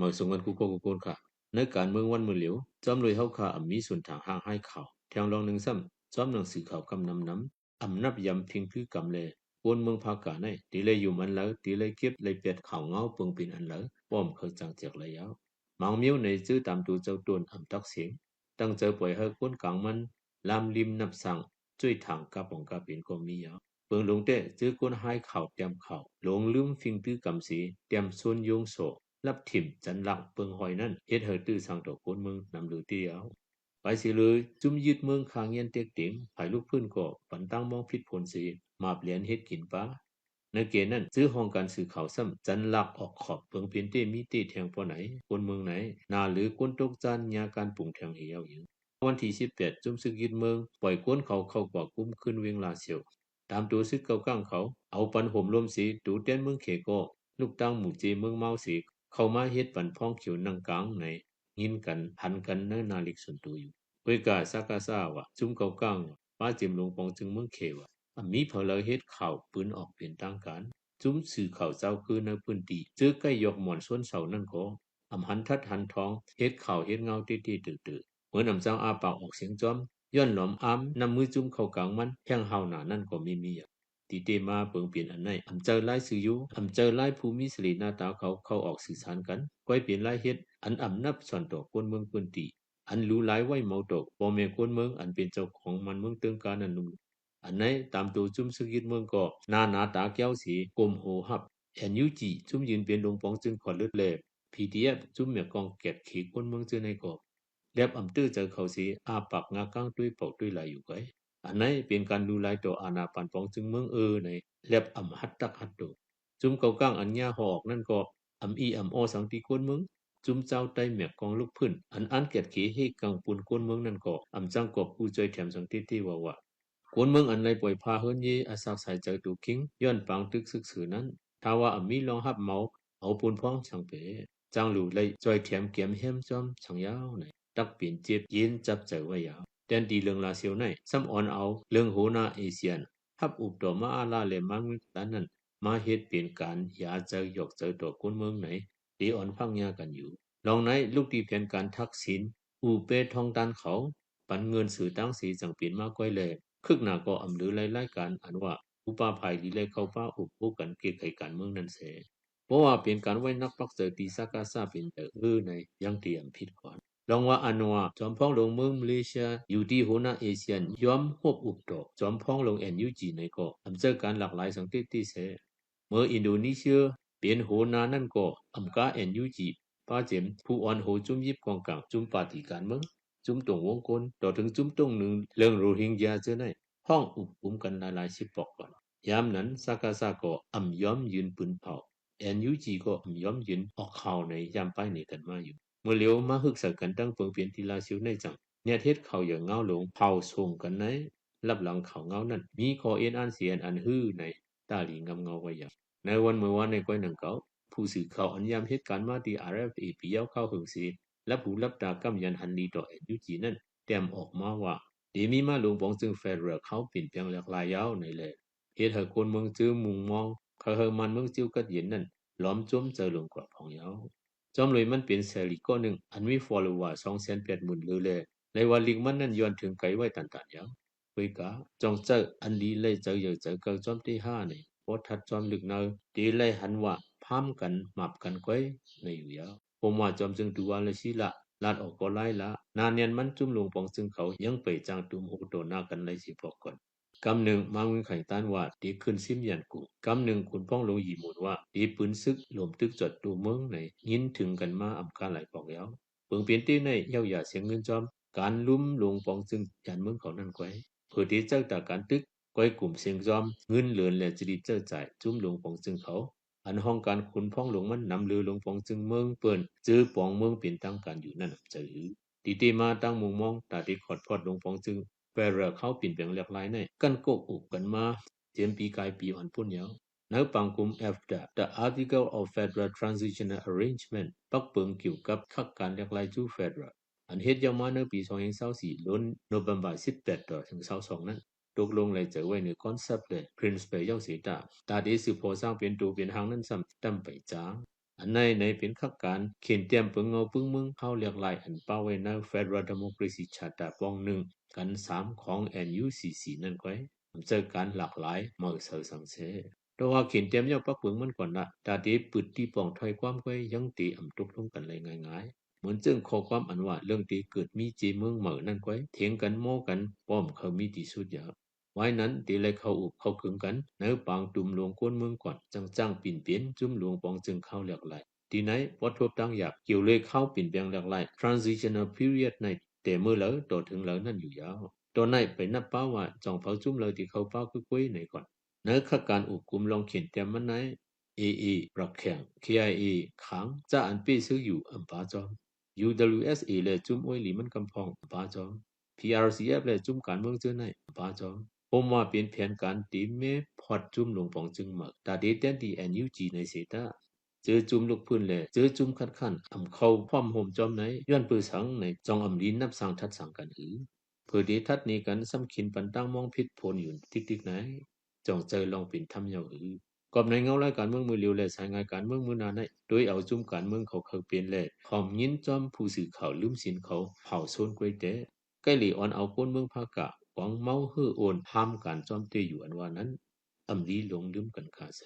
ມາສົ່ງກັນຄູ່ຄົນຄູ່ຄົນຄ່ະ. ໃນການເມືອງວັນມື້ຫຼຽວ ຈ້ອມລວຍເຮົາຂ້າອຳມີສ່ວນທາງຮ່າງຮ້າຍຂ່າວ. ແທງລອງໜຶ່ງຊ້ຳ ຈ້ອມໜັງສືຂ່າວກຳນຳນຳ ອຳນັບຢຳພິງຄືກຳແລ ຄົນເມືອງພາກາໃນ ຕິໄລຢູ່ມັນລາວ ຕິໄລເກັບໄລແປດຂ່າວເງົາເປິງເປັນອັນລາວ ປ້ອມເຄີງຈາງແຈກໄລຍາວ. ໝາງມ້ຽວໃນຈື່ຕາມໂຕເຈົ້າຕົນອຳຕັກເສງ ຕັ້ງໃຈປ່ອຍໃຫ້ຄົນກາງມັນ ລາມລິມນັບສ້າງ ຊ່ວຍທາງກາປອງກາເປັນກໍມີຍາວ. ເປິງຫຼົງແຕ້ ເຈີຄົນຮ້າຍຂ່າວແຕ້ມຂ່າວ ຫຼົງລືມຟິງຕື້ກຳເສ ແຕ້ມຊົນໂຍງສໍ ລັບຖິ້ມຈັນລັກເປິງຫອຍນັ້ນ ເຮັດໃຫ້ຕື້ສ້າງຕໍ່ຄົນເມືອງນຳເລີເຕຍາວ. ໄປເສເລີຍ ຈຸ້ມຍຶດເມືອງຂ້າງຽນເຕັກເຕັງ ຝ່າຍລູກພື້ນກໍປັນຕັ້ງມອງຜິດຜົນເສ ມາບແລນເຮັດກິນປາ. ໃນເກນນັ້ນ ເຈີຫ້ອງການສື່ຂ່າວຊ້ຳ ຈັນລັກອອກຂອບເປິງເປັນເຕມີເຕແທງປໍໃນ ຄົນເມືອງໃນ ໜ້າຫຼືຄົນຕົກຈານຍາການປຸງແທງເຫຍາວເຍືອ. ວັນທີສິບແປດ ຈຸ້ມຊຶກຍຶດເມືອງ ປ່ອຍຄົນເຂົາເຂົ້າກວາດກຸມຄືນວຽງລາຊຽວ. ຕາມໂຕຊຶກເກົາກ້າງເຂົາ ເອົາປັນໂຫມລົມເສ ໂຕແທນເມືອງເຂກໍ ລູກຕັ້ງໝູ່ເຈເມືອງມາວເສ ເຂົ້າມາເຮັດປັນພ້ອງຂຽວນັ່ງກາງໃນ ຍິນກັນຫັນກັນໃນໜ້າເຫຼັກສ່ວນໂຕຢູ່. ເວີຍກາ ຊາກາຊາ ວ່າ ຈຸ້ມເກົາກ້າງ ປ້າເຈັມຫຼວງປອງຈຶ່ງເມືອງເຂວ່າ ອຳມີເຜີາເລີເຮັດຂ່າວປືນອອກເປັນທາງການ. ຈຸ້ມສື່ຂ່າວເຈົ້າຄືໃນພື້ນທີ່ ເຈີໃກ້ຢອກໝອນຊົນເຊົານັ້ນກໍ ອຳຫັນທັດຫັນທອງ ເຮັດຂ່າວເຮັດເງົາເຕໆເຕີໆ ເໝືອນອຳຈັ່ງອ້າປາກອອກສຽງຈ້ອມ ຍ້ອນຫຼອມອາມນຳມືຈຸ້ມເຂົ້າກາງມັນ ແຫ່ງຫາວໜານັ້ນກໍມີມີ. ຕິເຕມາເປິງເປັນອັນໃນ ອຳເຈີລາຍຊື່ຢູ່ ອຳເຈີລາຍຜູ້ມີສະເຫຼໜ້າຕາເຂົາ ເຂົ້າອອກສື່ສານກັນ ກ້ອຍເປັນລາຍເຮັດ ອັນອຳນັບສອນຕໍ່ຄົນເມືອງພື້ນທີ່ ອັນຫຼູຫຼາຍໄວ້ເມົາຕໍ່ພໍ່ແມ່ຄົນເມືອງ ອັນເປັນເຈົ້າຂອງບ້ານເມືອງເຕີງການັ້ນໜຸ່ມ. ອັນໃນຕາມໂຕຈຸ້ມຊຶກຍຶດເມືອງກໍ ໜ້າໜາຕາແກ້ວເສ ກົ້ມໂຫຮັບ ແອນຢູຈີ ຈຸ້ມຢືນເປັນຫຼວງປອງຈຶ່ງຂອດເລີດແລ ພີທີເອັຟ ຈຸ້ມແມກກອງແກດເຂຄົນເມືອງເຈີໃນກໍ ແລັບອຳເຕີໃຈເຂົາເສ ອ້າປາກງາກາງຕຸ້ຍເປົ່າຕຸ້ຍລາຍຢູ່ໄກ. ອັນໃນເປັນການຫຼູຫຼາຍຕໍ່ອານາປານປອງຈຶ່ງເມືອງເອີໃນ ແລັບອຳຫັດຕັກຫັດໂຕ. ຈຸ້ມເກົາກ້າງອັນຍາຫໍອອກນັ້ນກໍ ອຳອີອຳອໍສັງຕິຄົນເມືອງ ຈຸ້ມເຈົ້າໃຕ້ແມັກກອງລູກພື້ນ ອັນອ່ານແກດເຂເຮກກັງປຸນຄົນເມືອງນັ້ນກໍ ອຳຈັ່ງກອບກູ້ຊ່ອຍແຖມສັງເຕເຕວ່າວ່າ ຄົນເມືອງອັນໄລປ່ອຍພາເຮີນເຢ ອາສັກສາຍໃຈໂຕຄິງ ຍ້ອນປາງຕຶກຊຶກເສີນັ້ນ ຖ້າວ່າອຳມີລອງຮັບເໝົາ ເອົາປຸນພ້ອງສັງເປ ຈັ່ງຫຼູໄລຊ່ອຍແຖມແກມແຮມຈອມສັງຍາວໃນ ຕັກເປັນເຈັບເຢັນຈັບໃຈໄວ້ຍາວ. ແຕ່ນຕີເລື່ອງລາຊຽວໃນ ຊ້ຳອອນເອົາເລື່ອງໂຫນາເອຊຽນ ຮັບອຸບຕໍ່ມະອາລາ ແລະ ມາງວິກຕັນນັ້ນ ມາເຮັດເປັນການຢາໃຈຢອກໃຈຕໍ່ຄົນເມືອງໃນ ເຕອ່ອນພັກຍາກັນຢູ່. ລອງໃນລູກຕີແຜນການທັກສິນ ອູເປທອງຕານເຂົາ ປັນເງິນສື່ຕ່າງເສຈັ່ງເປັນມາກ້ອຍແລ ຄຶກໜາກໍອຳເລີໄລລາຍການອັນວ່າ ໝູປ່າຜາຍລີໄລເຂົ້າປ່າອົບໂອ້ກັນເກໄຂການເມືອງນັ້ນແຊ. ເພາະວ່າເປັນການໄວ້ໜັກປັກໃຈຕີຊາກາຊາເປັນໃຈເອີໃນ ຍັງຕີອຳຜິດກ່ອນ. ລອງວ່າອາໂນວາ ຈອມພອງຫຼວງເມືອງມາເລເຊຍ ຢູ່ທີ່ໂຫນາເອຊຽນ ຍອມຮວບອຸບຕໍ່ຈອມພອງຫຼວງແອນຢູຈີໃນກໍ ອຳເຈີການຫຼາກຫຼາຍສັງເຕເຕແຊ. ເມື່ອອິນໂດນີເຊຍເປັນໂຫນານັ້ນກໍ ອຳກາແອນຢູຈີ ປ້າເຈັມ ຜູ້ອ່ອນໂຫຈຸ້ມຢິບກອງກາງ ຈຸ້ມປາຕີການເມືອງ ຈຸ້ມຕົງວົງກົນ ຕໍ່ເຖິງຈຸ້ມຕົງໜຶ່ງເລື່ອງໂຣຮິງຢາເຈີໃນ ຮ້ອງອຸບອຸມກັນຫຼາຍໆສິບປອກກ່ອນ. ຍາມນັ້ນ ຊາກາຊາກໍອຳຍອມຢືນປືນເຜົາ ແອນຢູຈີກໍອຳຍອມຢືນອອກຂ່າວໃນຍາມປ້າຍໜີກັນມາຢູ່. ເມື່ອຫຼຽວມາຮຶກສາກັນຕັ້ງເປິງເປັນທີ່ລາຊຽວໃນຈັ່ງ ແນດເຮັດຂ່າວຢ່າງເງົາຫຼົງ ເຜົາສົ່ງກັນໃນ ລັບຫຼັງຂ່າວເງົານັ້ນ ມີຂໍ້ເອັນອ່ານສຽນອັນຮືໃນ ຕາລີງາມເງົາໄວ້ຢ່າງ. ໃນວັນເມື່ອວານໃນກ້ອຍໜັງເກົ່າ ຜູ້ສື່ຂ່າວອັນຍາມເຮັດການມາທີ່ ອາຣເອຟເອ ປີຍາວຄາວເຫິງເສ ລັບຫູລັບຕາກຳຢັນຫັນດີຕໍ່ແອນຢູຈີນັ້ນ ແຕ້ມອອກມາວ່າ ເດມີມາຫຼວງປອງຈຶ່ງເຟເດຣັລເຮົາປ່ຽນແປງຫຼາກຫຼາຍຍາວໃນແລ ເຮັດໃຫ້ຄົນເມືອງເຈີມຸງມອງ ໃຫ້ເຮີມັນເມືອງເຈີກັດເຢັນນັ້ນ ຫຼອມຈົມໃຈລົງກວ່າພອງຍາວ. ຈອມລວຍມັນເປັນເສລີກ້ອນໜຶ່ງ ອັນມີຟໍໂລວາສອງແສນແປດໝື່ນເລີແລ ໃນວ່າລິກມັນນັ້ນຍ້ອນເຖິງໄກໄວ້ຕັນຕານຍາວ. ເວີຍກາ ຈ້ອງເຈີອັນດີໄລເຈີໃຫຍ່ເຈີເກົ່າຈອມເຕຫ້າໃນ ພໍທັດຈອມລຶກເນີ ເຕໄລຫັນວ່າພາມກັນໝາບກັນກ້ອຍໃນຢູ່ຍາວ. ຜົມວ່າຈອມຈຶ່ງຕູວາລະຊີລະ ລາດອອກກໍຫຼາຍລະ ໜາແໜ້ນມັນຈຸ້ມຫຼວງປອງຈຶ່ງເຂົາຍັງໄປຈ້າງຕຸມໂຫຕໍ່ໜ້າກັນໄລຊິພອກກ່ອນ. ກຳໜຶ່ງມາງວິງໄຂຕ້ານວ່າເຕຂຶ້ນຊິມຢານກຸ ກຳໜຶ່ງຂຸນພອງຫຼວງຢີໝູນວ່າເຕປືນຊຶກຫຼົມຕຶກຈອດໂຕເມືອງໃນ ຍິນເຖິງກັນມາອຳກາຫຼາຍພອກແລ້ວ. ເປິງເປັນເຕໃນເຍົາຢາສຽງເງິນຈອມ ການລຸມຫຼວງປອງຈຶ່ງຢານເມືອງເຂົານັ້ນກ້ອຍ ເຜີເຕເຈີຕາການຕຶກ ກ້ອຍກຸມເສັງຈອມ ເງິນເລີນແລະຈະລິດເຈີຈ່າຍ ຈຸ້ມຫຼວງປອງຈຶ່ງເຂົາ ອັນຫ້ອງການຂຸນພອງຫຼວງມັນນຳເລີຫຼວງປອງຈຶ່ງເມືອງເປີ້ນ ເຈີປອງເມືອງເປັນທາງການຢູ່ນັ້ນ ຈະຫື ຕິເຕມາຕັ້ງມຸງມອງ ຕາເຕຂອດພອດຫຼວງປອງຈຶ່ງ ເຟເດຣັລເຮົາປິ່ນແປງຫຼາກຫຼາຍໃນ ກັນກົກອຸບກັນມາ ເຈັມປີກາຍປີອ່ອນປຸ້ນຍາວ. ໃນປາງກຸມ ເອັຟດາ The Article of Federal Transitional Arrangement ປັກເປິງກ່ຽວກັບຄັກການຫຼາກຫຼາຍຈູເຟເດຣັລ ອັນເຮັດຍາວມາໃນປີສອງພັນຊາວສີ່ ລົນໂນເວັມເບີສິບແປດຕໍ່ເຖິງຊາວສອງນັ້ນ ຕົກລົງໄລເຈີໄວ້ໃນຄອນເຊັບ ແລະ ພຣິນສະເປິລເຍົາເສຕາ ຕາເຕສືບພໍສ້າງເປັນໂຕເປັນຮ່າງນັ້ນຊ້ຳ ຕ່ຳໄປຈ້າງ. ອັນໃນໃນເປັນຂະການເຂັນແຕ້ມເປິງເງົາປຶ້ງເມືອງຄາວຫຼາກຫຼາຍ ອັນປະໄວ້ໃນ Federal Democracy Charter ປ່ອງໜຶ່ງ ກັນສາມຂອງ NUCC ນັ້ນໄກວ ອຳໃຊ້ການຫຼາກຫຼາຍເໝີເສີສັງເສ. ແຕ່ວ່າເຂັນແຕ້ມເຍົາປະເປິງມັນກ່ອນລະ ຕາເຕປຶດຕີປ່ອງຖ້ອຍຄວາມໄກວ ຍັງເຕອຳຕົກລົງກັນໄດ້ງ່າຍໆ ເໝືອນເຊິ່ງຂໍ້ຄວາມອັນວ່າ ເລື່ອງເຕເກີດມີເຈເມືອງເໝີນັ້ນໄກວ ຖຽງກັນມໍກັນ ປ້ອມເຂົາມີທີ່ສຸດຢາວ ວາຍນັ້ນເຕໄດ້ເຂົ້າອົບເຂົ້າເຄິ່ງກັນ ໃນປາງຕຸມຫຼວງໂກນເມືອງກ່ອນ ຈັ່ງຈ້າງປິ່ນເປັນຈຸ້ມຫຼວງປອງຈຶ່ງຄາວຫຼາກຫຼາຍ. ທີ່ໃນ ບໍ່ທົບທາງຢາກ ກ່ຽວເລີຍຄາວປ່ຽນແປງຫຼາກຫຼາຍ Transitional Period ໃນແຕ່ເມື່ອໃດຕໍ່ເຖິງໃດນັ້ນຢູ່ຍາວ. ຕໍ່ໄດ້ໄປນັບປາວ່າ ຈອງເຜົາຈຸ້ມໃດທີ່ເຂົ້າປາຄືກວຍໃນກ່ອນ. ໃນຂະການອົບກຸມລອງເຂັນແຕ້ມມັນໃນ ເອເອ ປາກແຂງ ເຄໄອເອ ຂາງ ຈາອັນເປ້ເຊີກຢູ່ ອຳປາຈອມ UWSA ແລະຈຸ້ມໂອຍຫຼີມັນກຳພອງ ອຳປາຈອມ PRCF ແລະຈຸ້ມການເມືອງເຈີໃນ ອຳປາຈອມ ພົມວ່າເປັນແຜນການເຕເມພອດຈຸ້ມຫຼວງປອງຈຶ່ງເໝີ ຕາເຕແຕນທີ່ NUG ໃນເສຕາ ເຈີຈຸ້ມລຸກພື້ນແລະເຈີຈຸ້ມຄັດຄ້ານ ອຳເຂົ້າພ້ອມໂຮມຈອມໃນ ຍ້ອນເປີສັງໃນ ຈອງອຳລີນັບສ້າງທັດສັງກັນອື ເພີເດທັດໜີກັນ ຊໍ້າເຂັນປັນຕ່າງມອງຜິດຜົນຢູ່ຕິກໆໃນ ຈອງໃຈລອງເປັນທຳເຍົາອື. ກອບໃນເງົາລາຍການເມືອງມື້ຫຼຽວ ແລະສາຍງານການເມືອງມື້ໜ້າໃນ ໂດຍເອົາຈຸ້ມການເມືອງເຂົາເຄີຍເປັນ ແລະ ຄອມຍິນຈອມຜູ້ສື່ຂ່າວລືມສິນເຂົາ ເຜົາໂຊນກວຍແຕ ໄກເລອອນເອົາໂກນເມືອງພາກາ ຫວັງເມົາເຮີໂອນ ຫ້າມການຈອມເຕຢູ່ອັນວ່ານັ້ນ ອຳລີຫຼົງລືມກັນຄາແຊ.